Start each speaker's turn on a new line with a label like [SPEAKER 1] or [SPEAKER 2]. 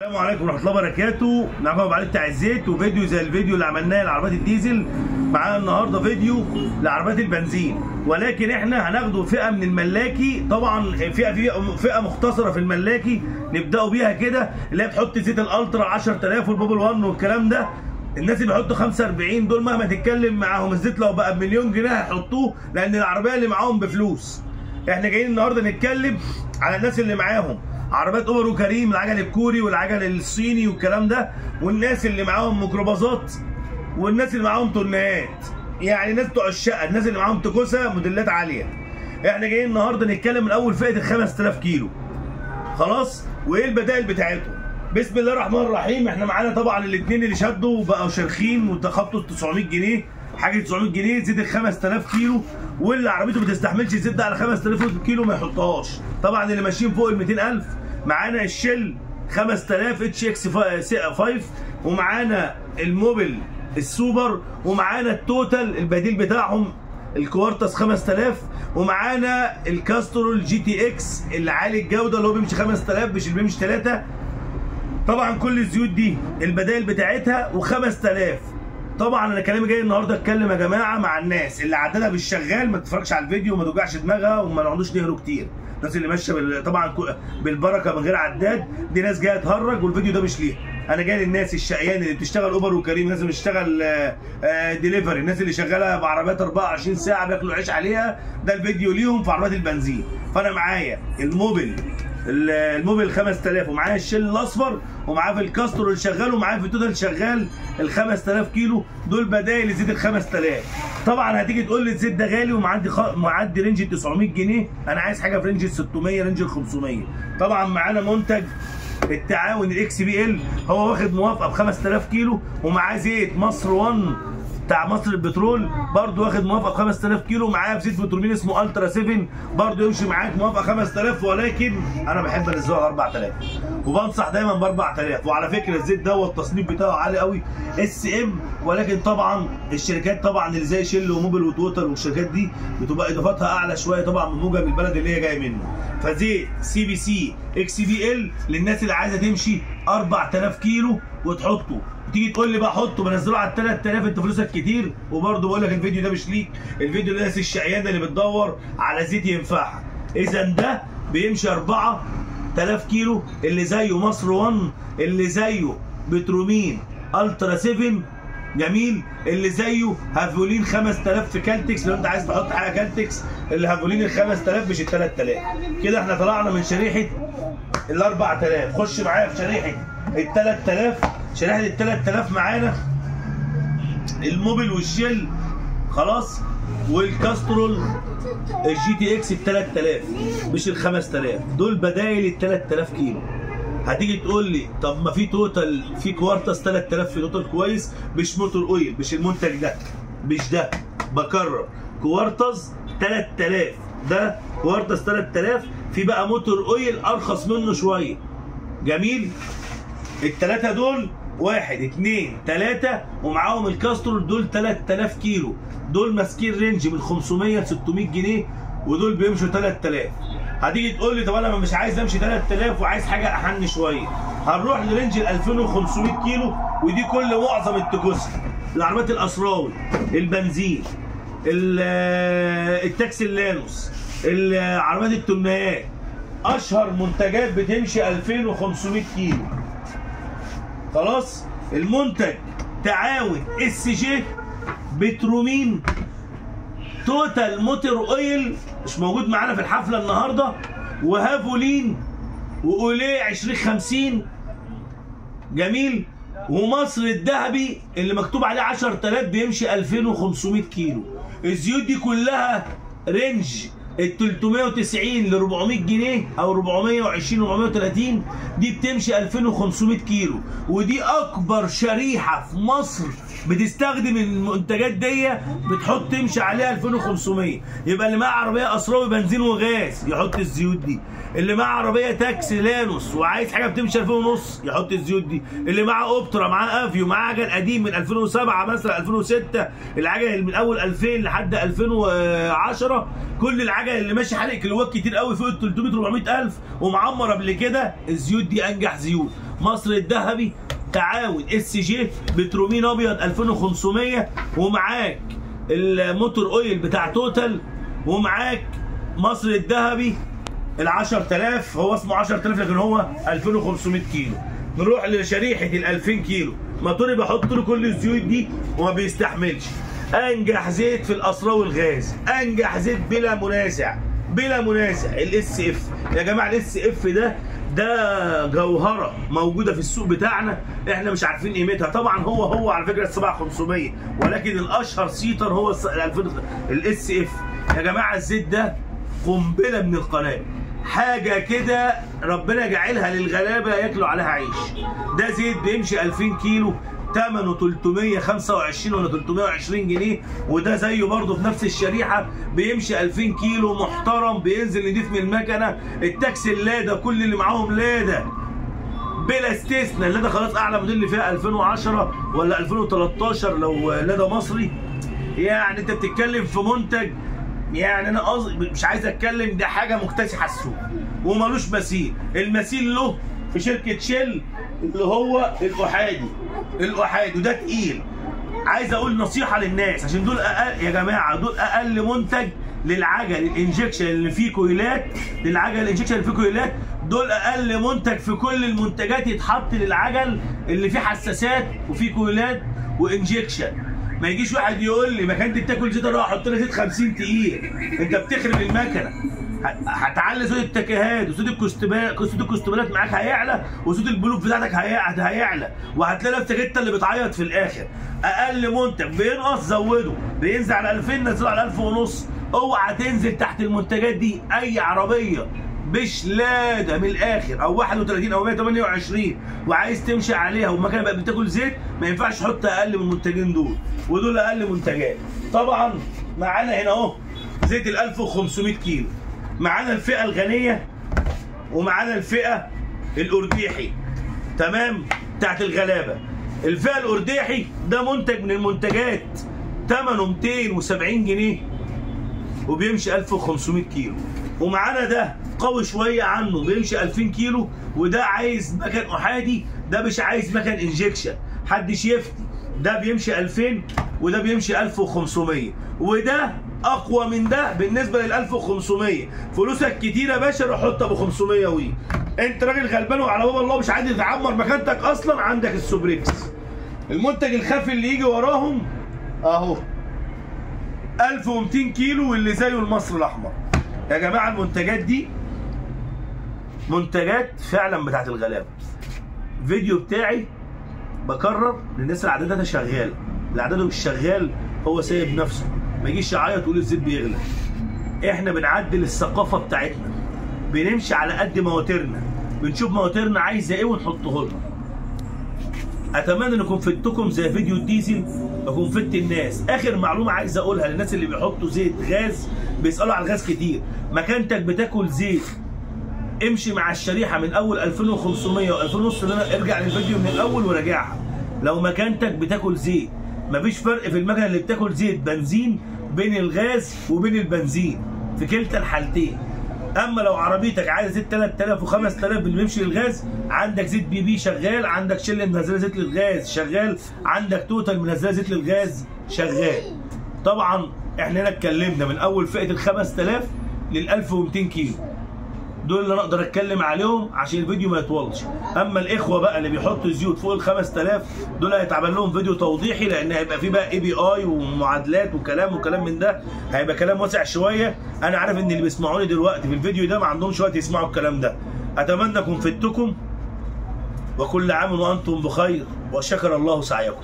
[SPEAKER 1] السلام عليكم ورحمة الله وبركاته. معاكم ابو علي بتاع الزيت، وفيديو زي الفيديو اللي عملناه لعربيات الديزل. معانا النهارده فيديو لعربيات البنزين، ولكن احنا هناخده فئة من الملاكي. طبعا فئة مختصره في الملاكي نبداوا بيها كده، اللي هي بتحط زيت الالترا 10000 والبابل 1 والكلام ده. الناس اللي بيحطوا 45 دول مهما تتكلم معاهم الزيت لو بقى بمليون جنيه هيحطوه، لان العربية اللي معاهم بفلوس. احنا جايين النهارده نتكلم على الناس اللي معاهم عربيات اوبر وكريم، العجل الكوري والعجل الصيني والكلام ده، والناس اللي معاهم ميكروباصات، والناس اللي معاهم تورنيهات، يعني الناس بتوع الشقة، الناس اللي معاهم تكوسه موديلات عالية. احنا جايين النهارده نتكلم من اول فئة ال 5000 كيلو. خلاص، وايه البدائل بتاعتهم؟ بسم الله الرحمن الرحيم. احنا معانا طبعا الاثنين اللي شدوا وبقوا شرخين وتخطوا 900 جنيه، حاجة 900 جنيه زيت ال 5000 كيلو، واللي عربيته ما تستحملش الزيت ده على 5000 كيلو ما يحطهاش. طبعا اللي ماشيين فوق ال 200000 معانا الشل 5000 HX 5، ومعانا الموبل السوبر، ومعانا التوتال البديل بتاعهم الكوارتز 5000، ومعانا الكاسترول GTX اللي عالي الجودة اللي هو بيمشي 5000 مش اللي بيمشي 3. طبعا كل الزيوت دي البدائل بتاعتها و5000. طبعا انا كلامي جاي النهارده اتكلم يا جماعة مع الناس اللي عددها بالشغال، ما تتفرجش على الفيديو وما توجعش دماغها وما نقعدوش نهروا كتير. الناس اللي ماشية طبعا بالبركة من غير عداد، دي ناس جاية تهرج والفيديو ده مش ليها. انا جاي للناس الشقيان اللي بتشتغل اوبر وكريم، الناس اللي بتشتغل ديليفري، الناس اللي شغالة بعربيات 24 ساعة بياكلوا عيش عليها، ده الفيديو ليهم في عربيات البنزين. فانا معايا الموبل 5000، ومعايا الشل الاصفر، ومعاه في الكاسترول اللي شغال، ومعاه في التوتال شغال ال 5000 كيلو. دول بدايل لزيت ال 5000. طبعا هتيجي تقول لي الزيت ده غالي ومعدي معدي range 900 جنيه، انا عايز حاجة في range 600 range 500. طبعا معانا منتج التعاون ال XPL، هو واخد موافقة ب 5000 كيلو، ومعاه زيت مصر 1 بتاع مصر البترول برضو واخد موافقة ب 5000 كيلو، معاه زيت بترومين اسمه الترا 7 برضو يمشي معاك موافقة 5000، ولكن انا بحب انزله على 4000 وبنصح دايما ب 4000. وعلى فكرة الزيت دوت التصنيف بتاعه عالي قوي SM، ولكن طبعا الشركات طبعا اللي زي شيل وموبل وتوتال والشركات دي بتبقى اضافاتها اعلى شوية طبعا من موجب البلد اللي هي جاية منه. فزيت سي بي سي اكس بي ال للناس اللي عايزه تمشي 4000 كيلو وتحطه. تيجي تقول لي بقى حطه بنزله على 3000، انت فلوسك كتير. وبرده بقول لك الفيديو ده مش ليك، الفيديو للناس الشقيانه اللي بتدور على زيت ينفعها. اذا ده بيمشي 4000 كيلو، اللي زيه مصر 1، اللي زيه بترومين الترا 7 جميل، اللي زيه هافولين 5000 في كالتكس لو انت عايز تحط حاجة كالتكس، اللي هافولين ال 5000 مش ال 3000. كده احنا طلعنا من شريحة ال 4000، خش معايا في شريحة ال 3000. شريحة ال 3000 معانا الموبل والشل خلاص، والكاسترول ال GTX ال 3000 مش ال 5000، دول بدايل ال 3000 كيلو. هتيجي تقول لي طب ما في توتال، في كوارتز 3000 في توتال كويس، مش motor oil، مش المنتج ده، مش ده، بكرر كوارتز 3000، ده كوارتز 3000. في بقى motor oil ارخص منه شوية جميل. الثلاثة دول 1 2 3 ومعاهم الكاسترول، دول 3000 كيلو، دول ماسكين range من 500 ل 600 جنيه، ودول بيمشوا 3000. هتيجي تقول لي طب انا مش عايز امشي 3000 وعايز حاجة احن شوية، هنروح ل range ال 2500 كيلو، ودي كل معظم التكوسه، العربيات الاسراوي، البنزين، التاكسي اللانوس، العربيات التمنيات، اشهر منتجات بتمشي 2500 كيلو. خلاص، المنتج تعاون SG، بترومين، توتال motor oil مش موجود معانا في الحفلة النهارده، وهافولين، واوليه 2050 جميل، ومصر الذهبي اللي مكتوب عليه 10000 بيمشي 2500 كيلو. الزيوت دي كلها range ال 390 ل 400 جنيه او 420 430، دي بتمشي 2500 كيلو، ودي اكبر شريحة في مصر بتستخدم المنتجات دي، بتحط تمشي عليها 2500. يبقى اللي معاه عربية اسراوي بنزين وغاز يحط الزيوت دي، اللي معاه عربية تاكسي لانوس وعايز حاجة بتمشي 2000 ونص يحط الزيوت دي، اللي معاه اوبترا، معاه افيو، معاه عجل قديم من 2007 مثلا 2006، العجل من اول 2000 لحد 2010، كل العجل اللي ماشي حرق كيلوات كتير قوي فوق ال 300 400 الف ومعمر قبل كده، الزيوت دي انجح زيوت. مصر الذهبي تعاون SG بترومين ابيض 2500، ومعاك ال motor oil بتاع توتال، ومعاك مصر الذهبي ال 10000، هو اسمه 10000 لكن هو 2500 كيلو. نروح لشريحه ال 2000 كيلو، موتوري بحط له كل الزيوت دي وما بيستحملش. انجح زيت في الاسرار والغاز، انجح زيت بلا منازع بلا منازع ال SF. يا جماعة ال SF ده جوهره موجودة في السوق بتاعنا، احنا مش عارفين قيمتها. طبعا هو على فكرة 7500، ولكن الاشهر سيتر هو ال SF. يا جماعة الزيت ده قنبلة من القنابل، حاجة كده ربنا جعلها للغلابه ياكلوا عليها عيش. ده زيت بيمشي 2000 كيلو، ثمنه 325 ولا 320 جنيه، وده زيه برضه في نفس الشريحة بيمشي 2000 كيلو محترم، بينزل نضيف من المكنه. التاكسي اللاده كل اللي معاهم لاده بلا استثناء، اللاده خلاص اعلى موديل اللي فيها 2010 ولا 2013 لو لاده مصري. يعني انت بتتكلم في منتج، يعني انا قصدي مش عايز اتكلم، ده حاجة مكتسحه السوق ومالوش مثيل. المثيل له في شركة شيل اللي هو الاحادي، الاحادي وده تقيل. عايز اقول نصيحة للناس عشان دول اقل يا جماعة، دول اقل منتج للعجل ال injection اللي فيه كويلات، للعجل ال injection اللي فيه كويلات، دول اقل منتج في كل المنتجات يتحط للعجل اللي فيه حساسات وفيه كويلات و injection. ما يجيش واحد يقول لي مكانتي بتاكل زيت اروح احط لها زيت 50 تقيل، انت بتخرب المكنه. هتعلي صوت التكهات وصوت الكوستبالات معاك هيعلى، وصوت البلوف بتاعتك هيعلى، وهتلاقي نفسك انت اللي بتعيط في الاخر. اقل منتج بينقص زوده، بينزل على 2000 نزله على 1500، اوعى تنزل تحت المنتجات دي. اي عربية مش لاده من الاخر او 31 او 128 وعايز تمشي عليها والمكنه بقت بتاكل زيت، ما ينفعش تحط اقل من المنتجين دول، ودول اقل منتجات. طبعا معانا هنا اهو زيت ال 1500 كيلو، معانا الفئة الغنية ومعانا الفئة الارديحي، تمام، بتاعت الغلابة. الفئة الارديحي ده منتج من المنتجات ثمنه 270 جنيه وبيمشي 1500 كيلو، ومعانا ده قوي شوية عنه بيمشي 2000 كيلو، وده عايز مكن احادي، ده مش عايز مكن injection، محدش يفتي. ده بيمشي 2000 وده بيمشي 1500، وده اقوى من ده بالنسبة لل 1500. فلوسك كتير يا باشا، روح حط ابو 500 وي. انت راجل غلبان وعلى باب الله مش عايز تعمر مكانتك اصلا، عندك السوبريكس. المنتج الخفي اللي يجي وراهم اهو 1200 كيلو، واللي زيه المصري الاحمر. يا جماعة المنتجات دي منتجات فعلا بتاعت الغلابة. فيديو بتاعي بكرر للناس اللي عددها شغالة، اللي عدده مش شغال هو سايب نفسه، ما يجيش يعيط ويقول الزيت بيغلى. احنا بنعدل الثقافة بتاعتنا، بنمشي على قد مواتيرنا، بنشوف مواتيرنا عايزه ايه ونحطه لها. اتمنى ان اكون فدتكم زي فيديو الديزل، اكون فدت الناس. اخر معلومة عايز اقولها للناس اللي بيحطوا زيت غاز، بيسالوا على الغاز كتير، مكانتك بتاكل زيت، امشي مع الشريحة من اول 2500 و2000 ونص، اللي انا ارجع للفيديو من الاول وراجعها. لو مكانتك بتاكل زيت، مفيش فرق في المكنه اللي بتاكل زيت بنزين بين الغاز وبين البنزين في كلتا الحالتين. اما لو عربيتك عايز زيت 3000 و5000 اللي بيمشي للغاز، عندك زيت BP شغال، عندك شل منزله زيت للغاز شغال، عندك توتال منزله زيت للغاز شغال. طبعا احنا هنا اتكلمنا من اول فئة ال 5000 لل 1200 كيلو، دول اللي انا اقدر اتكلم عليهم عشان الفيديو ما يطولش. اما الاخوة بقى اللي بيحطوا زيوت فوق ال 5000 دول هيتعمل لهم فيديو توضيحي، لان هيبقى فيه بقى API ومعادلات وكلام وكلام من ده، هيبقى كلام واسع شوية. انا عارف ان اللي بيسمعوني دلوقتي في الفيديو ده ما عندهمش وقت يسمعوا الكلام ده. اتمنى اكون فدتكم، وكل عام وانتم بخير، وشكر الله سعيكم.